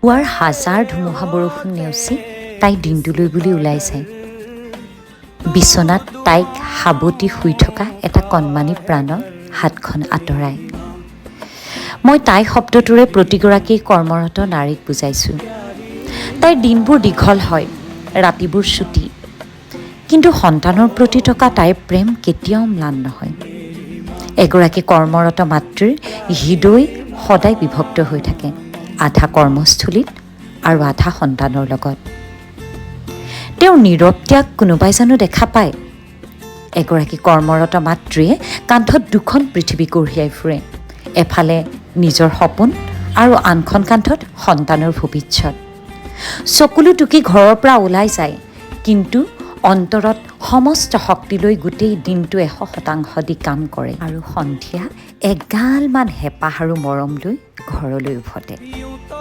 পুৱাৰ হাজাৰ ধুমুহা বৰষুণ নেওচি তাই দিনটোলৈ বুলি ওলাই যায়। বিচনাত তাইক সাৱটি শুই থকা এটা কণমানি প্ৰাণৰ হাতখন আঁতৰাই। মই তাই শব্দটোৰে প্ৰতিগৰাকী কৰ্মৰত নাৰীক বুজাইছোঁ। তাইৰ দিনবোৰ দীঘল হয়, ৰাতিবোৰ চুটি, কিন্তু সন্তানৰ প্ৰতি থকা তাইৰ প্ৰেম কেতিয়াও ম্লান নহয়। এগৰাকী কৰ্মৰত মাতৃৰ হৃদয় সদায় বিভক্ত হৈ থাকে, আধা কৰ্মস্থলীত আৰু আধা সন্তানৰ লগত। তেওঁৰ নীৰৱ ত্যাগ কোনোবাই জানো দেখা পায়? এগৰাকী কৰ্মৰত মাতৃয়ে কান্ধত দুখন পৃথিৱী কঢ়িয়াই ফুৰে, এফালে নিজৰ সপোন আৰু আনখন কান্ধত সন্তানৰ ভৱিষ্যত। চকুলো টুকি ঘৰৰ পৰা ওলাই যায়, কিন্তু অন্তৰত সমস্ত শক্তি লৈ গোটেই দিনটো 100% দি কাম কৰে আৰু সন্ধিয়া এগালমান হেঁপাহ আৰু মৰম লৈ ঘৰলৈ উভতে। यूं तो